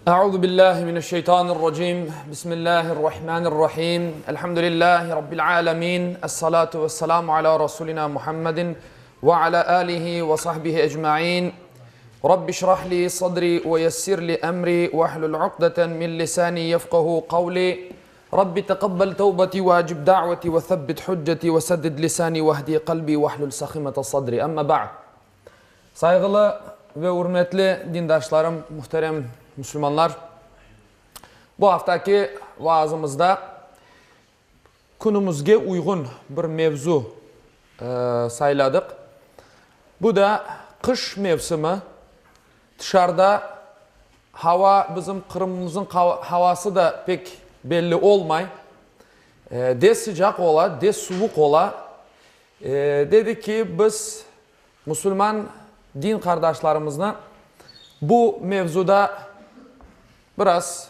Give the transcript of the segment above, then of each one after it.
Euzu billahi mineşşeytanirracim. Bismillahirrahmanirrahim. Elhamdülillahi rabbil alamin. Essalatu vesselamu ala rasulina Muhammedin ve ala alihi ve sahbihi ecmaîn. Rabbi şrah li sadri ve yessir li emri ve ahlul uqdeten min lisani yefqahu qavli. Rabbi teqabbel tevbeti ve ecib da'veti ve sebbit hücceti ve seddid lisani ve ehdi kalbi ve ahlul sahimete sadri. Amma ba'd. Sayğılı ve ürmetli dindaşlarım, muhterem musulmanlar! Bu aftaki vaazımızda künümizge uyğun bir mevzu sayladıq. Bu da qış mevsimi, tışarıda hava, bizim Qırımımıznıñ havası da pek belli olmay, de sıcaq ola, de suvuq ola. Dedik ki, biz musulman din qardaşlarımıznı bu mevzuda biraz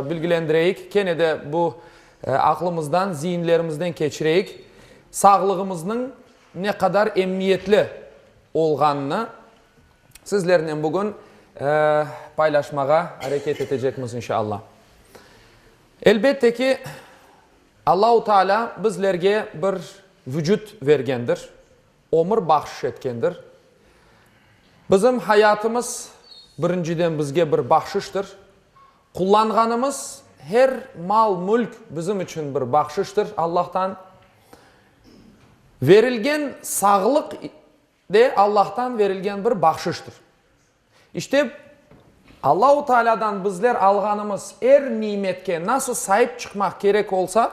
bilgilendireyik, kene de bu aqlımızdan, ziyinlerimizden keçireyik, sağlığımıznıñ ne qadar emiyetli olğanını sizlernen bugün paylaşmağa areket etecekmiz, inşallah. Elbette ki, Allahu Teala bizlerge bir vücut vergendir, ömür bahşış etkendir. Bizim hayatımız birinciden bizge bir bahşıştır. Qullanğanımız her mal-mülk bizim içün bir bahşıştır Allahtan. Verilgen sağlıq de Allahtan verilgen bir bahşıştır. İşte, Allahu Tealâdan bizler alğanımız er nimetke nasıl saip çıqmaq kerek olsaq,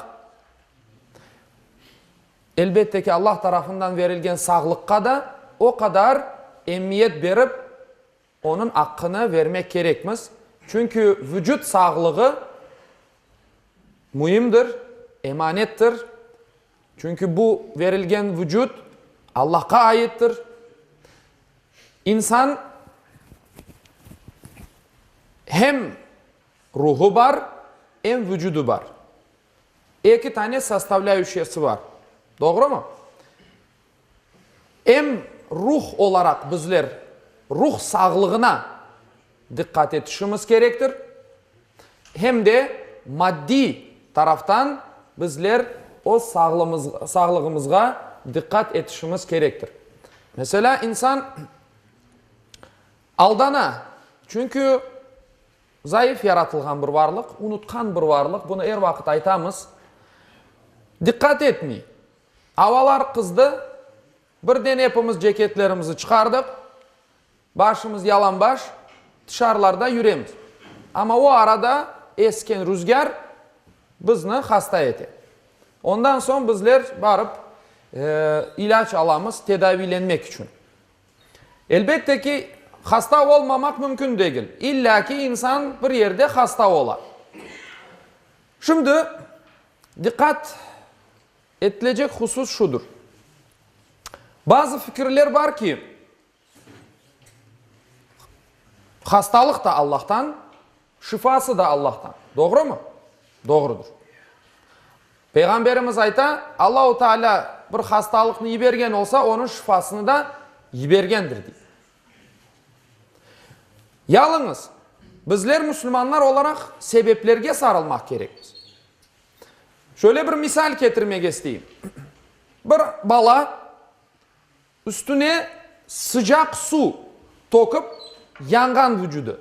elbette ki, Allah tarafından verilgen sağlıqqa da o qadar emiyet berip, onıñ aqqını vermek kerekmiz. Çünki vücut sağlığı müimdir, emanettir. Çünki bu verilgen vücut Allahqa aittir. İnsan hem ruhu bar, em vücudı bar. Eki tane sostavlâyuşiyası bar. Doğrumı? Em ruh olaraq bizler ruh sağlığına diqqat etişimiz kerektir, hem de maddiy taraftan bizler öz sağlığımızğa diqqat etişimiz kerektir. Meselâ, insan aldana, çünki zayıf yaratılğan bir varlıq, unutqan bir varlıq, bunı er vaqıt aytamız, diqqat etmey. Avalar qızdı, birden epimiz ceketlerimizi çıqardıq, başımız yalanbaş, tışarılarda yüremiz. Amma o arada esken rüzgâr bizni hasta ete. Ondan soñ bizler barıp ilâc alamız tedaviylenmek içün. Elbette ki, hasta olmamaq mümkün degil. İllâ ki insan bir yerde hasta ola. Şimdi diqqat etilecek husus şudur. Bazı fikirler bar ki, hastalıq da Allahtan, şifası da Allahtan. Doğrumı? Doğrudır. Peyğamberimiz ayta, Allahu Teala bir hastalıqnı yibergen olsa, onıñ şifasını da yibergendir, dey. Yalıñız, bizler musulmanlar olaraq sebeplerge sarılmaq kerekmiz. Şöyle bir misal ketirmege isteyim. Bir bala üstüne sıcaq suv töküp yanğan vucudı.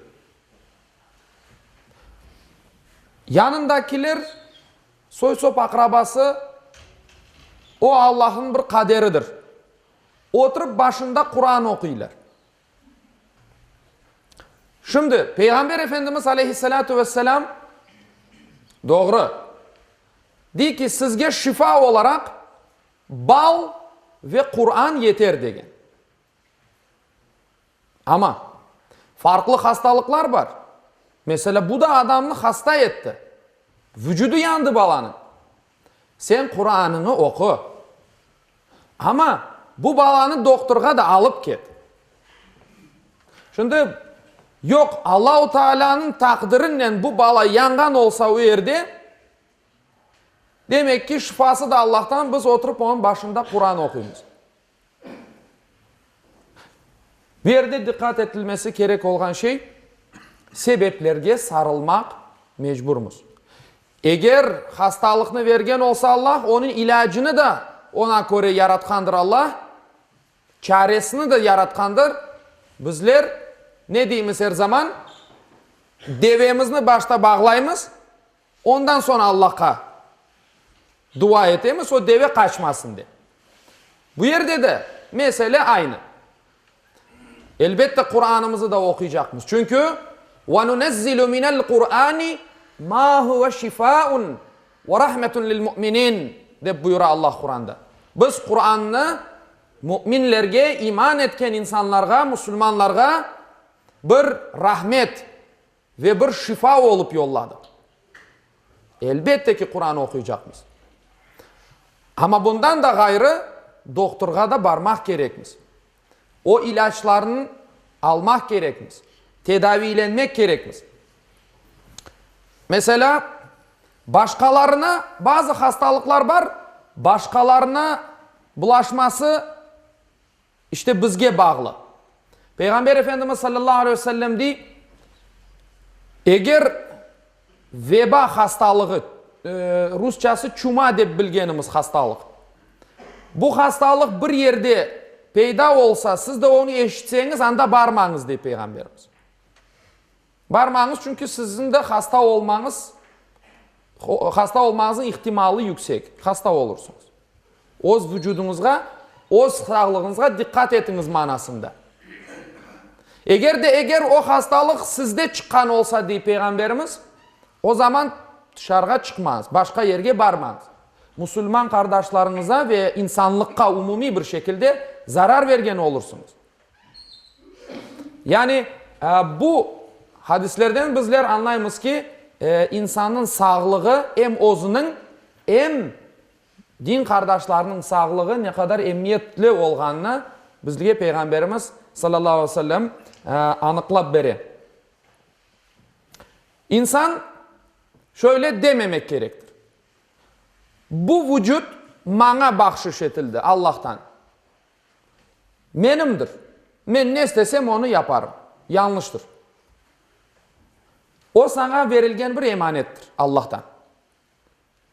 Yanındakiler, soy-sop aqrabası, o Allahnıñ bir qaderidir. Oturıp başında Quran oquylar. Şimdi, Peyğamber Efendimiz aleyhissalâtu vesselâm, doğru, dey ki, sizge şifa olaraq bal ve Quran yeter degen. Amma, farqlı hastalıqlar bar. Meselâ, bu da adamnı hasta etti. Vücudı yandı balanıñ. Sen Quranıñı oqu. Amma bu balanı doqturğa da alıp ket. Şimdi, yoq, Allahu Taalânıñ taqdirinen bu bala yanğan olsa o yerde, demek ki, şifası da Allahtan, biz oturıp onıñ başında Quran oquymız. Bu yerde diqqat etilmesi kerek olğan şey, Sebeplerge sarılmaq mecburmız. Eger hastalıqnı vergen olsa Allah, onıñ ilâcını da oña köre yaratqandır Allah, çaresini de yaratqandır. Bizler ne deymiz er zaman? Devemizni başta bağlaymız, ondan soñ Allahqa dua etemiz, o deve qaçmasın dep. Bu yerde de mesele aynı. Elbette, Quranımızı da oquycaqmız. Çünki, Ve nunezzilu minel Qurani ma huve şifaun ve rahmetun lil mu'minin, dep buyura Allah Quranda. Biz Qurannı müminlerge, iman etken insanlarğa, musulmanlarğa bir rahmet ve bir şifa olıp yolladıq. Elbette ki, Quran oquycaqmız. Amma bundan da ğayrı, dohturğa da barmaq kerekmiz. O ilâclarnı almaq kerekmiz, tedaviylenmek kerekmiz. Meselâ, başqalarına, bazı hastalıqlar bar, başqalarına bulaşması, İşte bizge bağlı. Peyğamber Efendimiz sallallahu aleyhi ve sellem dey, Eger veba hastalığı, rusçası çuma dep bilgenimiz hastalıq, bu hastalıq bir yerde peyda olsa, siz de onı eşitseñiz, anda barmañız, dey Peyğamberimiz. Barmañız, çünki siziñ de hasta olmañız, hasta olmañıznıñ ihtimalı yüksek, hasta olursıñız. Öz vucudıñızğa, öz sağlığıñızğa diqqat etiñiz manasında. Eger de eger o hastalıq sizde çıqqan olsa, dey Peyğamberimiz, o zaman tışarığa çıqmañız, başqa yerge barmañız. Musulman qardaşlarıñıza ve insanlıqqa umumiy bir şekilde zarar bergen olursıñız. Yani, bu hadislerden bizler añlaymız ki, insannıñ sağlığı em özüniñ, em din qardaşlarınıñ sağlığı ne qadar emiyetli olğanını bizge Peyğamberimiz, salâllahu aleyhi ve sellem, anıqlap bere. İnsan şöyle dememek kerektir, Bu vucut maña bahşış etildi Allahtan. Menimdir. Men ne istesem, onı yaparım. Yañlıştır. O saña verilgen bir emanettir Allahtan.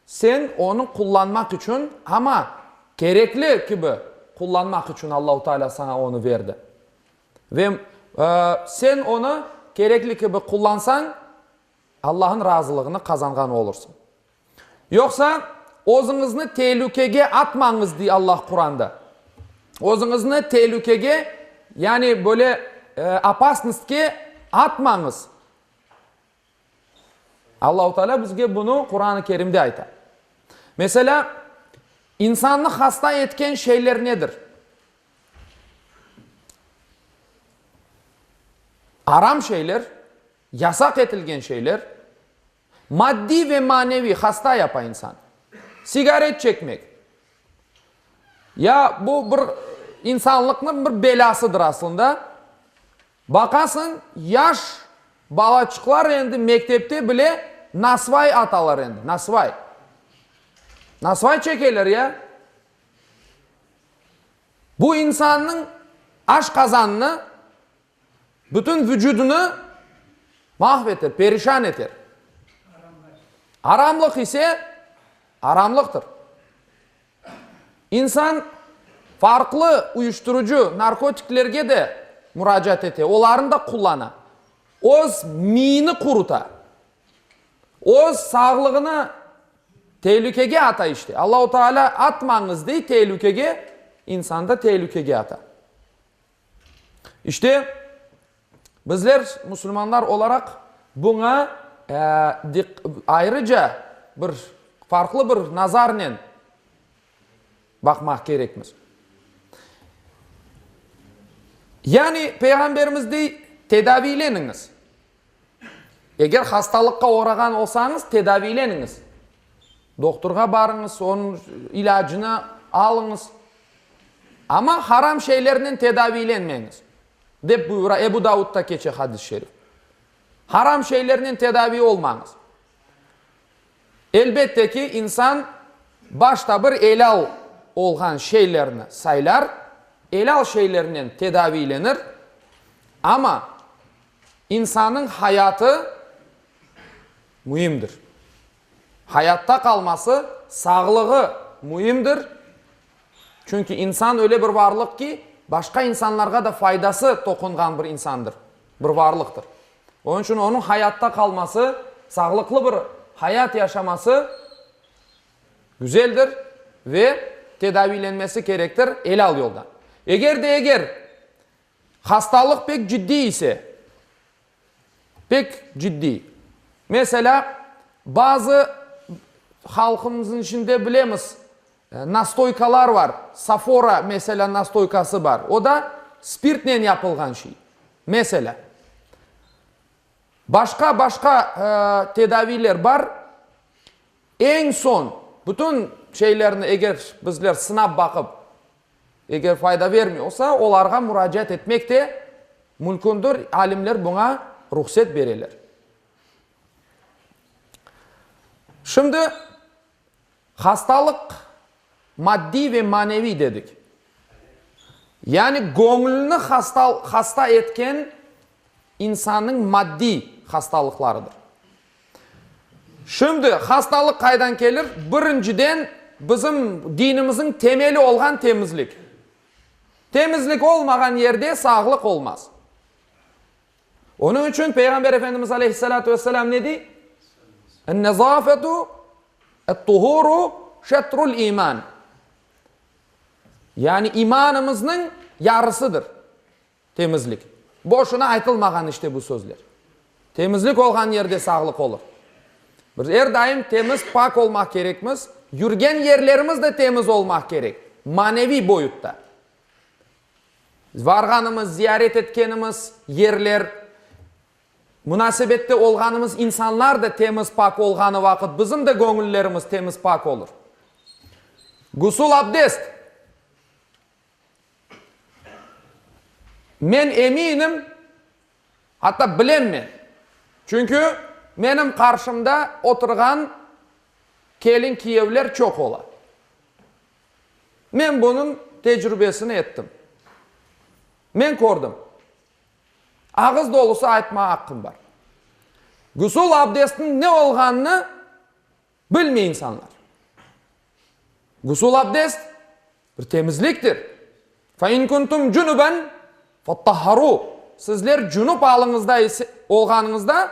Sen onı qullanmaq içün, amma kerekli kibi qullanmaq içün Allahu Teala saña onı berdi. Ve sen onı kerekli kibi qullansañ, Allah'ın razılığını qazanğan olursıñ. Yoqsa, özüñizni telükege atmañız, dey Allah Quranda. Özüñizni telükege, yani böyle opasnostke atmañız. Allahu Teala bizge bunı Quran-ı Kerimde ayta. Meselâ, insannı hasta etken şeyler nedir? Aram şeyler, yasaq etilgen şeyler, Maddiy ve maneviy hasta yapa insan. Sigaret çekmek. Ya bu bir insanlıqnıñ bir belâsıdır aslında. Baqasıñ, yaş balaçıqlar endi mektepte bile nasvay atalar endi, nasvay. Nasvay çekeler ya. Bu insannıñ aşqazanını Bütün vücudını mahv eter, perişan eter. Aramlıq ise aramlıqtır. İnsan farqlı uyuştırıcı narkotiklerge de muracaat ete, olarnı da qullana. Öz miyini quruta. Öz sağlığını telükege ata işte. Allahu Teala atmañız dey telükege, insan da telükege ata. İşte, bizler musulmanlar olaraq buña ayrıca bir farqlı bir nazarnen baqmaq kerekmiz. Yani, Peyğamberimiz dey, tedaviyleniñiz. Eger hastalıqqa oğrağan olsañız, tedaviyleniñiz. Dohturğa barıñız, onıñ ilâcını alıñız. Amma haram şeylernen tedaviylenmeñiz, dep buyura Ebu Davudda keçe hadis-i şerif. Haram şeylernen tedaviy olmañız. Elbette ki, insan başta bir elâl olğan şeylerni saylar, elâl şeylernen tedaviylenir, amma. İnsannıñ hayatı müimdir. Hayatta qalması, sağlığı müimdir. Çünki insan öyle bir varlıq ki, başqa insanlarğa da faydası toqunğan bir insandır, bir varlıqtır. Onıñ içün onıñ hayatta qalması, sağlıqlı bir hayat yaşaması güzeldir ve tedaviylenmesi kerektir elâl yoldan. Eger de eger Hastalıq pek ciddiy ise, pek ciddiy. Meselâ, bazı halqımıznıñ içinde bilemiz, nastoykalar bar, safora, meselâ, nastoykası bar, o da spirtnen yapılğan şey, meselâ. Başqa, başqa tedaviyler bar. Eñ soñ, bütün şeylerni eger bizler sınap baqıp, Eger fayda vermey olsa, olarğa muracaat etmek de mümkündür, alimler buña ruhset bereler. Şimdi hastalıq maddiy ve maneviy dedik. Yani göñlüni hasta etken insannıñ maddiy hastalıqlarıdır. Şimdi hastalıq qaydan kelir? Birinciden, bizim dinimizniñ temeli olğan temizlik. Temizlik olmağan yerde sağlıq olmaz. Onıñ içün Peyğamber Efendimiz aleyhissalâtu vesselâm ne dey? En-nezâfetu et-tuhuru şetrul iman. Yani imanımıznıñ yarısıdır. Temizlik. Boşuna aytılmağan işte bu sözler. Temizlik olğan yerde sağlıq olur. Biz er daim temiz, pak olmaq kerekmiz. Yürgen yerlerimiz de temiz olmaq kerek, maneviy boyutta. Varğanımız, ziyaret etkenimiz yerler, munasebette olğanımız insanlar da temiz, pak olğanı vaqıt bizim de göñüllerimiz temiz, pak olur. Gusul abdest. Men eminim, atta bilem men, çünki menim qarşımda oturğan kelin-kiyevler çoq ola. Men bunıñ tecrübesini ettim. Men kördim. Ağız dolusı aytmağa aqqım bar. Gusul abdestiniñ ne olğanını bilmey insanlar. Gusul abdest bir temizliktir. Fe in kuntum cunuben fettahharu. Sizler cunup alıñızda ise, olğanıñızda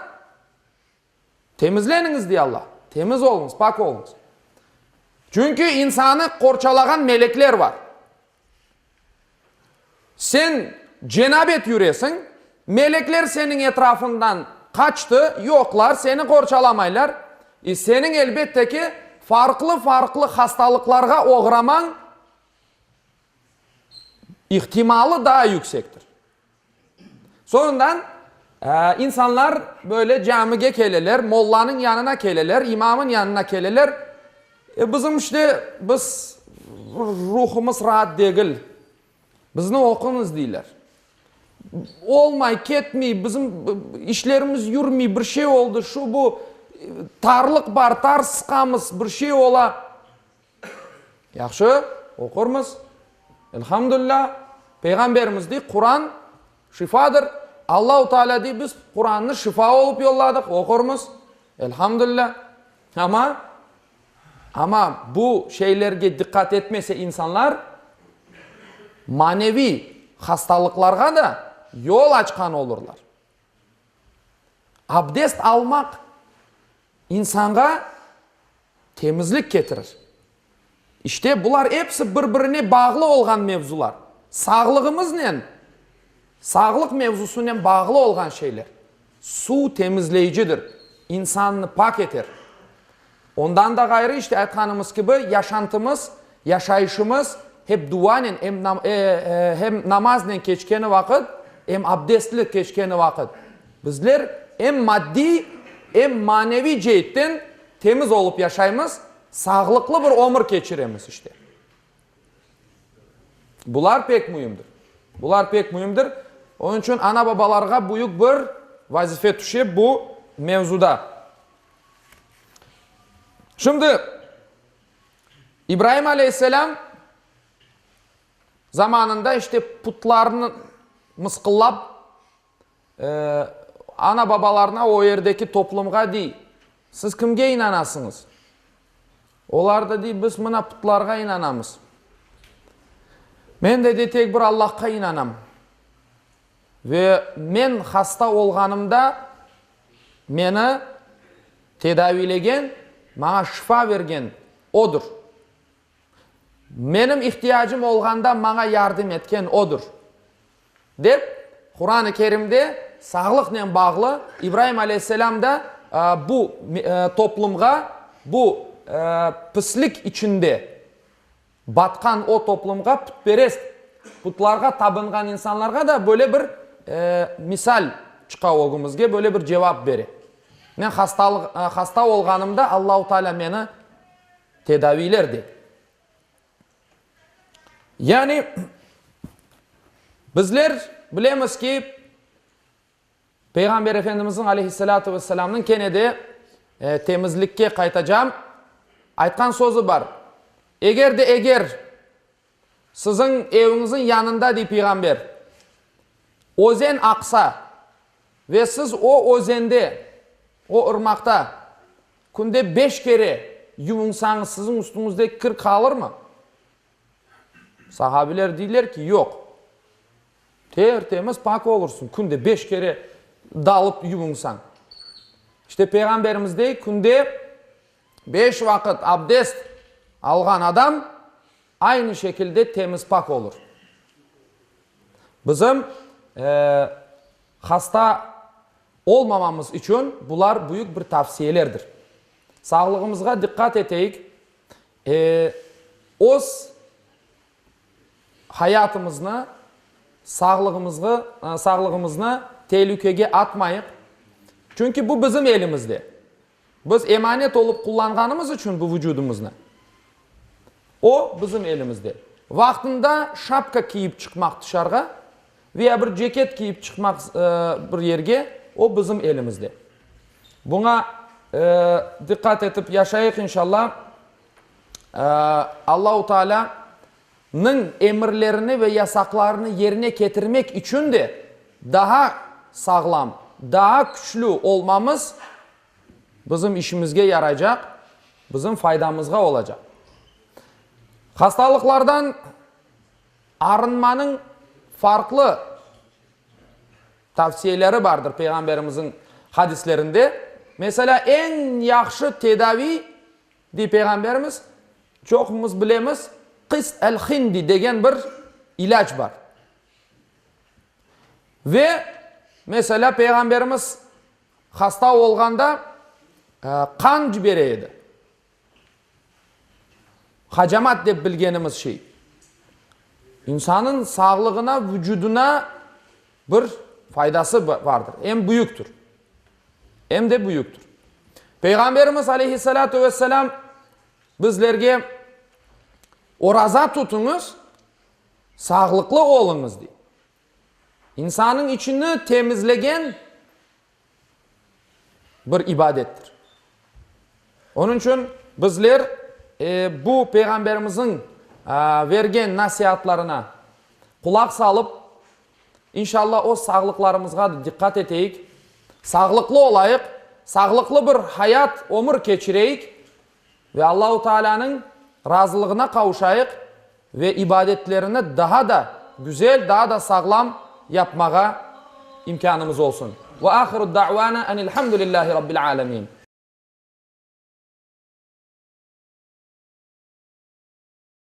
temizleniñiz, dey Allah. Temiz oluñız, pak oluñız. Çünki insanı qorçalağan melekler bar. Sen cenabet yüresiñ, melekler seniñ etrafından qaçtı, yoqlar, seni qorçalamaylar. E, seniñ, elbette ki, farqlı-farqlı hastalıqlarğa oğramañ ihtimalı daa yüksektir. Soñundan, insanlar böyle camige keleler, mollanıñ yanına keleler, imamın yanına keleler. E, bizim işte, biz ruhumız raat degil, bizni oquñız, deyler. Olmay, ketmey, bizim işlerimiz yürmey, bir şey oldı, şu, bu, tarlıq bar, tar sıqamız, bir şey ola. Yahşı, oqurmız. Elhamdülilâ, Peyğamberimiz dey, Quran şifadır. Allahu Teala dey, biz Qurannı şifa olıp yolladıq, oqurmız. Elhamdülilâ. Amma, amma bu şeylerge diqqat etmese insanlar, maneviy hastalıqlarğa da yol açqan olurlar. Abdest almaq insanğa temizlik ketirir. İşte, bular episi bir-birine bağlı olğan mevzular. Sağlığımıznen, sağlıq mevzusınen bağlı olğan şeyler. Suv temizleyicidir, insannı pak eter. Ondan da ğayrı, işte, aytqanımız kibi, yaşantımız, yaşayışımız hep duanen, em hem namaznen keçkeni vaqıt, em abdestli keçkeni vaqıt, bizler em maddiy, em maneviy ceetten temiz olıp yaşaymız, sağlıqlı bir ömür keçiremiz, işte. Bular pek müimdir. Bular pek müimdir. Onıñ içün ana-babalarğa büyük bir vazife tüşe bu mevzuda. Şimdi İbraim aleyhisselâm zamanında işte putlarnı mısqıllap. Ana-babalarına, o yerdeki toplumğa dey, Siz kimge inanasıñız? Olar da dey, Biz mına putlarğa inanamız. Men de, dey, tek bir Allahqa inanam. Ve men hasta olğanımda meni tedaviylegen, maña şifa bergen Odur. Menim ihtiyacım olğanda maña yardım etken Odur. Dep, Quran-ı Kerimde sağlıqnen bağlı İbraim aleyhisselâm da bu toplumğa, bu pislik içinde batqan o toplumğa, putperest, putlarğa tabınğan insanlarğa da böyle bir misal çıqa ögümizge, böyle bir cevap bere. Men hasta olğanımda Allahu Teala meni tedaviyler, dey. Yani, bizler bilemiz ki, Peyğamber Efendimizniñ aleyhissalâtu vesselâmnıñ kene de temizlikke qaytacam aytqan sözü bar. Eger de eger siziñ eviñizniñ yanında, dey Peyğamber, özen aqsa ve siz o özende, o ırmaqta Künde beş kere yuvunsañız, siziñ üstüñizde kir qalırmı? Sahabiler deyler ki, yoq. Ter-temiz, pak olursıñ, künde beş kere dalıp yuvunsañ. İşte Peyğamberimiz dey, künde beş vaqıt abdest alğan adam aynı şekilde temiz-pak olur. Bizim hasta olmamamız içün bular büyük bir tavsiyelerdir. Sağlığımızğa diqqat eteyik, öz hayatımıznı, sağlığımızğı, sağlığımıznı telükege atmayıq, çünki bu bizim elimizde. Biz emanet olıp qullanğanımız içün bu vucudımıznı, o bizim elimizde. Vaqtında şapka kiyip çıqmaq tışarğa ve ya bir ceket kiyip çıqmaq bir yerge, o bizim elimizde. Buña diqqat etip yaşayıq inşallah. Allahu Teala nıñ emirlerini ve yasaqlarını yerine ketirmek içün de daa sağlam, daa küçlü olmamız bizim işimizge yaraycaq, bizim faydamızğa olacaq. Hastalıqlardan arınmanıñ farqlı tavsiyeleri bardır Peyğamberimizniñ hadislerinde. Meselâ, eñ yahşı tedaviy, dey Peyğamberimiz, çoqumız bilemiz, qist el-hindi degen bir ilâc bar. Ve, meselâ, Peyğamberimiz hasta olğanda qan cibere edi. Hacamat dep bilgenimiz şey. İnsanıñ sağlığına, vucudına bir faydası vardır, em büyüktir. Em de büyüktir. Peyğamberimiz aleyhissalâtu vesselâm bizlerge oraza tutuñız, sağlıqlı oluñız dey. İnsanıñ içini temizlegen bir ibadettir. Onıñ içün bizler bu Peyğamberimizniñ vergen nasiatlarına qulaq salıp, inşallah öz sağlıqlarımızğa da diqqat eteyik, sağlıqlı olayıq, sağlıqlı bir hayat, ömür keçireyik ve Allahu Taalânıñ razılığına qavuşayıq ve ibadetlerini daha da güzel, daha da sağlam yapmağa imkânımız olsun. Ve ahiru da'vana enilhamdülillahi rabbil alemin.